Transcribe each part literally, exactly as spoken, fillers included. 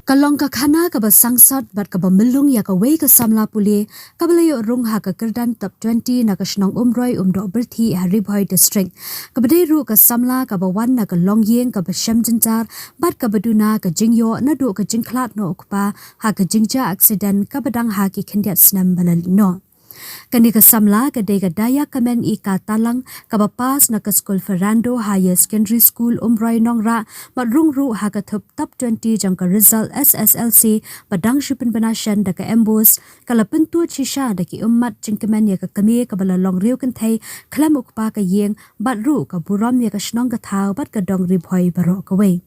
Ka long ka khana kaba sangsot bad kaba myllung ïa kawei ka samla pule kaba la ïoh rung ha ka kyrdan top twenty na ka shnong Umroi Umdoh Birthi ha Ri Bhoi District. Kaba dei ruh ka samla kaba wan na ka longïing kaba shem jynjar bad kaba duna ka jingïoh naduh ka jingkhlad noh u kpa ha ka jingjia accident kaba dang ha ki khyndiat snem ba la leit noh. Kane ka samla ka dei ka Dayakmen Ika Talang kaba pass na ka skul Fernando Higher Secondary School Umroi Nongrah bad rung ruh ha ka thup top twenty jong ka result S S L C ba dang shu pynbna shen da ka MBOSE, ka la pyntud shisha da ki ummat jingkmen ïa ka kmie kaba la long riewkynthei khlem u kpa ka ïing bad ruh ka burom ïa ka shnong ka thaw bad ka dong Ri Bhoi baroh kawei.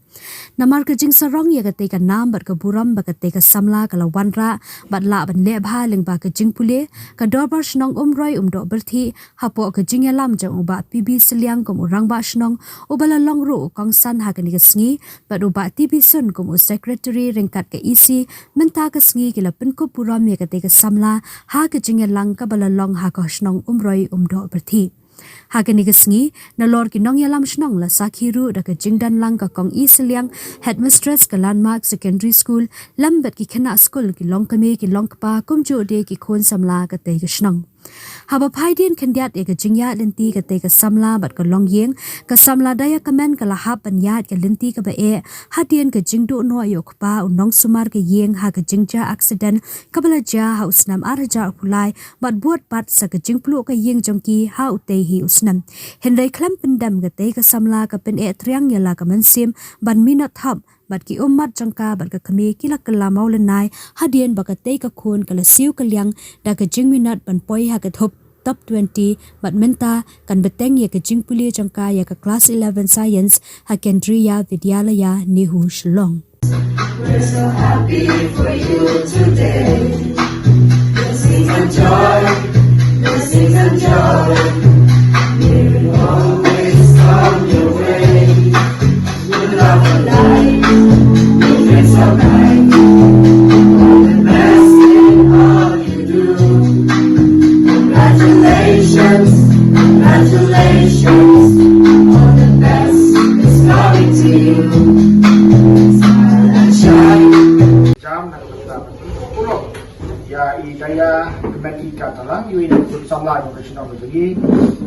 Namar ka jingsarong ïa katei ka nam bad ka burom ba katei ka samla ka la wanrah bad lah ban leh bha lyngba ka jingpule, ka Dorbar Shnong Umroi Umdoh Birthi hapoh ka jingïalam jong u Bah P B Sylliang kum u Rangbah Shnong, uba la long ruh u kongsan ha kane ka sngi, bad u Bah T B Sun kum u Secretary ryngkat ka E C, mynta ka sngi ki la pynkup burom ïa katei ka samla ha ka jingïalang kaba la long ha ka shnong Umroi Umdoh Birthi. Ha kane ka sngi, nalor ki nongïalam shnong la sakhi ruh da ka jingdon lang ka Kong E Sylliang, Headmistress ka Landmark Secondary School, lem bad ki khynnah skul, ki longkmie ki longkpa kumjuh de ki khun samla katei ka shnong. Haba phai dien khyndiat ïa ka jingïaid lynti katei ka samla bad ka longïing, ka samla Dayakmen ka la hap ban ïaid ka lynti kaba eh, hadien ka jingduh noh ïa u kpa u nongsumar ka ïing ha ka jingjia accident kaba la jia ha u snem ar hajar arphew lai, bad bud pat sa ka jingpluh ka ïing jong ki ha utei hi u snem. Hynrei khlem pyndem katei ka samla ka pyneh triang ïa la ka mynsiem ban minot thap bad ki ummat jong ka bad ka kmie ki la kylla mawlynnai hadien ba katei ka khun ka la siew kylliang da ka jingminot ban poi ha ka thup top twenty bad mynta kan bteng ïa ka jingpule jong ka ïa ka class eleven science ha Kendriya Vidyalaya NEHU Shillong. We're so happy for you today. Blessings and joy, blessings and joy. May it always come your way. Your love and light, your dreams are bright. All the best in all you do. Congratulations, congratulations. All the best is coming to you. Smile and shine. Jam na ka bynta ban pynkup burom ïa i Dayakmen Ika Talang, iwei na ki khun samla jong ka shnong ka jong i,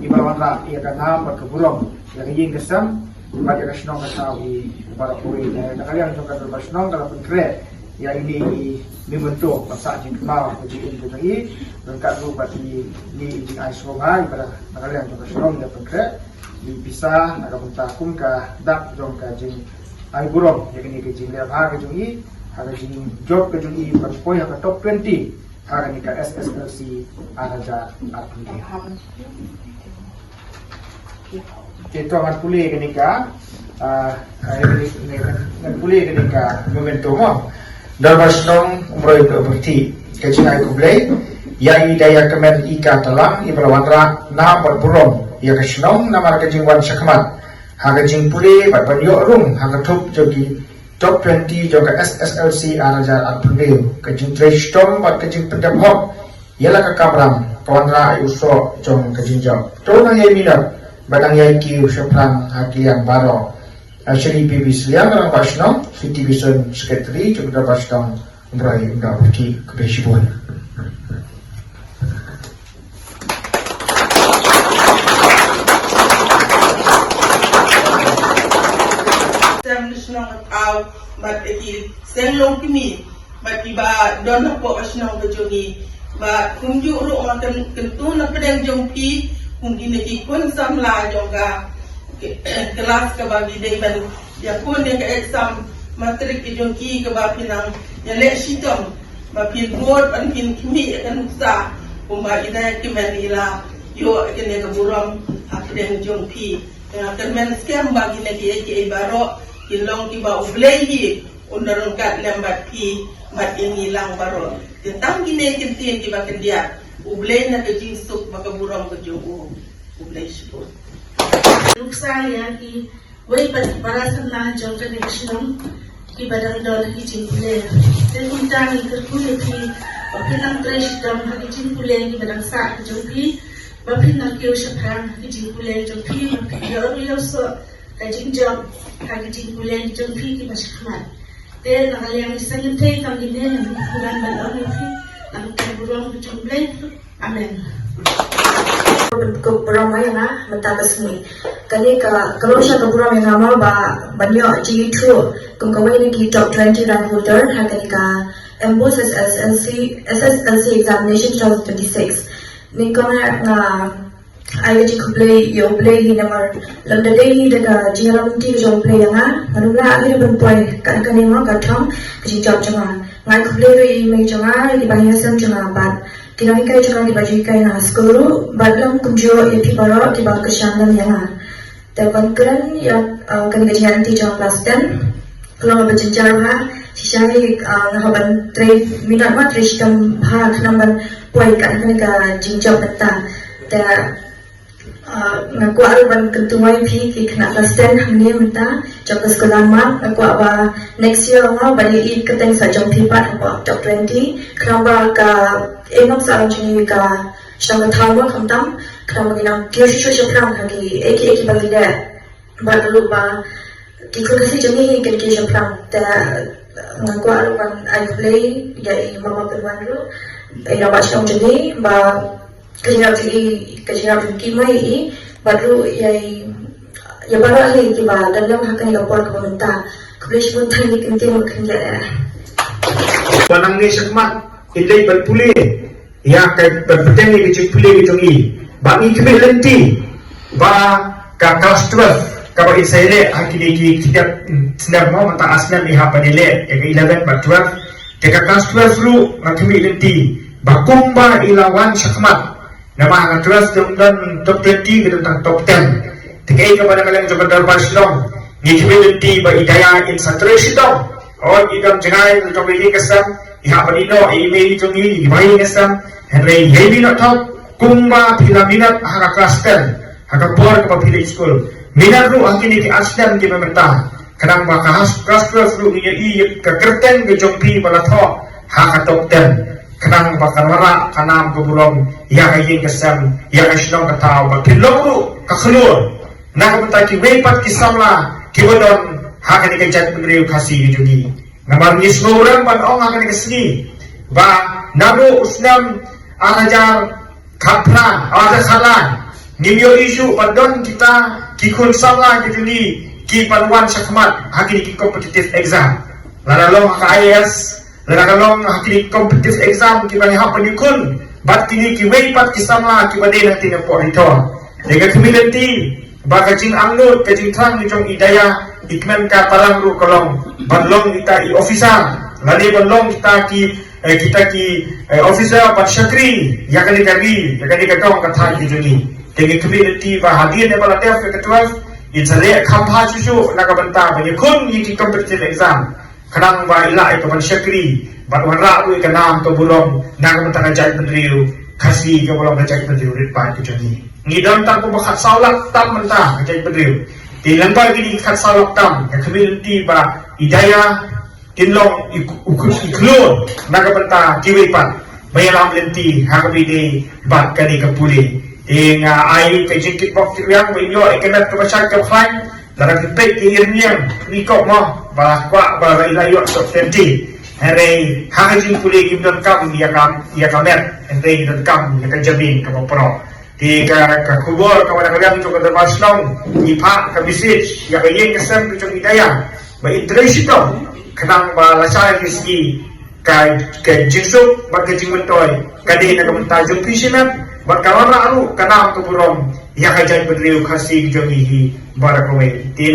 iba la wanrah ïa ka nam bad ka burom ïa ka ïing ka sem bad ïa ka shnong ka thaw hi baroh kawei. Na ka liang jong ka dorbar shnong ka la pynkhreh ïa ine i memento ban sah jingkynmaw ha ka jingim ka jong i, ryngkat ruh bad ine i jingai sngewbha iba na ka liang jong ka shnong i la pynkhreh ïa i pisa na ka bynta kum ka dak jong ka jingai burom ïa kane ka jingleh bha ka jong i ha ka jingjop ka jong i ban poi ha ka top twenty ha kane ka S S L C ar hajar arphew lai. Te to ngan pule kane ka, ah, ah, ngan pule kane ka memento mo. Dorbar Shnong Umroi Umdoh Birthi, ka jingai khublei ïa i Dayakmen Ika Talang iba la wanrah nam bad burom ïa ka shnong namar ka jingwan shakhmat ha ka jingpule bad ban ïoh rung ha ka thup jong ki top twenty jong ka S S L C ar hajar arphew lai. Ka jingtrei shitom bad ka jingpyndep hok ïa la ka kamram ka wanrah ïa u soh jong ka jingjop. To nang ïai minot bad nang ïai kiew shaphrang ha ki liang baroh. Ah, Shri P B Sylliang, Rangbah Shnong, Shri T B Sun, Secretary jong ka Dorbar Shnong Umroi Umdoh Birthi, khublei shibun. Sem na shnong ka thaw bad ki seng longkmie bad kiba don hapoh ka shnong ka jong ngi. Bad kumjuh ruh nga kyn-, kyntu na pdeng jong phi kum kine ki khun samla jong ka klas kaba ngi dei ban ïakhun ïa ka exam matrik ka jong ki kaba phi nang ïaleh shitom ba phin bud ban phin khmih ïa ka nuksa kumba i Dayakmen i la ïoh ïa kane ka burom ha pdeng jong phi. Nga kyrmen skhem ba kine kiei kiei baroh ki long kiba U Blei hi un da ryngkat lem bad phi bad ïa ngi lang baroh. Te tang kine ki ktien kiba khyndiat, U Blei na ka jingsuk bad ka burom ka jong u. U Blei shibun. Nuksa ïa kiwei pat ki para samla jong kane ka shnong kiba dang don ha ki jingpule. Te kumta ngi kyrkhu ïa phi ba phin nang trei shitom ha ki jingpule kiba dang sah ka jong phi, ba phin nang kiew shaphrang ha ki jingpule jong phi, ba phin ïoh ruh ïoh soh ka jingjop ha ki jingpule jong phi kiba shakhmat. Te na ka liang sngewthuh kam ine na buran ban ong ïa phi na ka burom ka jong Blei. Amen. Burom ïa nga mynta ka sngi. Kane ka ka long sha ka burom ïa nga mo ba ban ïoh jingithuh kum kawei na ki top twenty rank holder ha kane ka MBOSE SSLC SSLC examination twenty twenty-six. Nyngkong nga ai ka jingkhublei ïa U Blei hi namar lymda dei hi da ka jingïarap lynti ka jong U Blei ïa nga, nga ruh nga ai ban poi kat kane mo ka thong ka jingjop jong nga. Nga ai khublei ruh ïa i mei jong nga, ïa ki bahaïing sem jong nga bad ki nonghikai jong nga kiba ju hikai nga ha skul ruh bad lem kumjuh ïa phi baroh kiba kyrshan lem ïa nga. Te ban kren ïa, uh, kane ka jingïaid lynti jong nga class ten. Ka long kaba jynjar bha, shisha hi, uh, nga hap ban trei minot ma trei shitom bha khnang ban poi kat kane ka jingjop mynta. Te, uh, nga kwah ruh ban kyntu ïa phi ki khynnah class ten hangne mynta jong ka skul Landmark, nga kwah ba next year nga ban ïohi kyrteng sa jong phi pat hapoh top twenty khnang ba ka, eh, nongsa jong ngi ka shnong ka thaw mo khamtam khnang ba ngi nang kiew shuh shuh shaphrang ha ki, eh, ki, eh, kiba ngi leh. Bad ruh ba ki khun Khasi jong ngi kin kiew shaphrang. Te nga kwah ruh ban ai khublei ïa i mama pynwan ruh, i rangbah shnong jong ngi ba ka jingïarap jong i, ka jingïarap jong ki mo ïa i bad ruh ïa i, ïa baroh hi kiba don lem ha kane ka por kaba mynta. Khublei shibun, tang ïa ki ktien ba khyndiat eh. Ba nangne shakhmat in leit ban pule ïa ka, ban bteng ïa ka jingpule ka jong i. Ba ngi khmih lynti ba ka class twelve kaba in sa ïaleh ha kine ki, ki step, mm, snem mo, mynta ar snem i hap ban ïaleh ïa ka eleven bad twelve. Te ka class twelve ruh nga khmih lynti ba kumba i la wan shakhmat. Namar ha ka twelve te ym don top twenty, ka don tang top ten. Te kaei kaba na ka liang jong ka Dorbar Shillong ngi khmih lynti ba i Daya in sa trei shitom. Ot i dang jngai jong ka ïing ka sem, i hap ban ïehnoh ïa i mei jong i, i bahaïing ka sem. Hynrei ïa i mei noh thok kumba phi la minot ha ka class ten ha ka por kaba phi leit skul. Minot ruh ha kine ki ar snem kiba mynta. Khnang ba ka has, class twelve ruh ngi ïohi ïa ka kyrteng ka jong phi ba la thoh ha ka top ten. Khnang ba kan wanrah ka nam ka burom ïa ka ïing ka sem, ïa ka shnong ka thaw, ba phin long ruh ka khlur na ka bynta kiwei pat ki samla kiba don ha kane ka jaitbynriew Khasi ka jong ngi. Namar ngi sngewrem ban ong ha kane ka sngi ba naduh u snem ar hajar khatphra, ar hajar khatlai, ngim ïohi shuh ba don kita ki khun samla ki jong ngi ki ban wan shakhmat ha kine ki competitive exam. Lada long ha ka IAS, lada ka long ha kine ki competitive exam kiba ngi hap ban ïakhun bad kine kiwei pat ki samla kiba dei na kine por ito. Te nga khmih lynti ba ka jingangnud, ka jingthrang jong i Daya, i kmen ka parang ruh ka long ban long kita i officer, lane ban long kita ki, eh, kita ki, eh, officer bad shakri ïa kane ka ri, ïa kane ka dong ka thaiñ ka jong ngi. Te nga khmih lynti ba hadien ba la dep ka twelve in sa leh kham bha shuh shuh na ka bynta ban ïakhun ïa ki competitive exam. Khnang ba i lah ïa ka ban shakri bad wanrah ruh ïa ka nam ka burom na ka bynta ka jaitbynriew Khasi kaba long ka jaitbynriew rit paid ka jong ngi. Ngi don tang kumba khatsaw lak tam mynta ka jaitbynriew. Te lyngba kine khatsaw lak tam nga khmih lynti ba i Daya in long i, u, u, i khlur na ka bynta kiwei pat ba ïalam lynti ha kaba ïadei bad kane ka pule. Te nga ai ka jingkitbok kitrwiang ba in ïoh ïa ka met kaba shait kaba khlaiñ. Lada phi peit ki ïing ngi kop mo ba kwah ba i la ïoh top twenty. Hynrei ha ka jingpule kim donkam ïa ka, ïa ka met, hynrei ki donkam ïa ka jabieng kaba proh. Te ka, ka khubor kaba na ka liang jong ka Dorbar Shillong, ngi phah ka message ïa ka ïing ka sem ka jong i Daya ba in trei shitom khnang ba lashai ki sngi ka, ka jingsuk bad ka jingmyntoi ka dei na ka bynta jong phi shimet bad ka wanrah ruh ka nam ka burom ïa ka jaitbynriew Khasi ka jong ngi hi baroh kawei. Te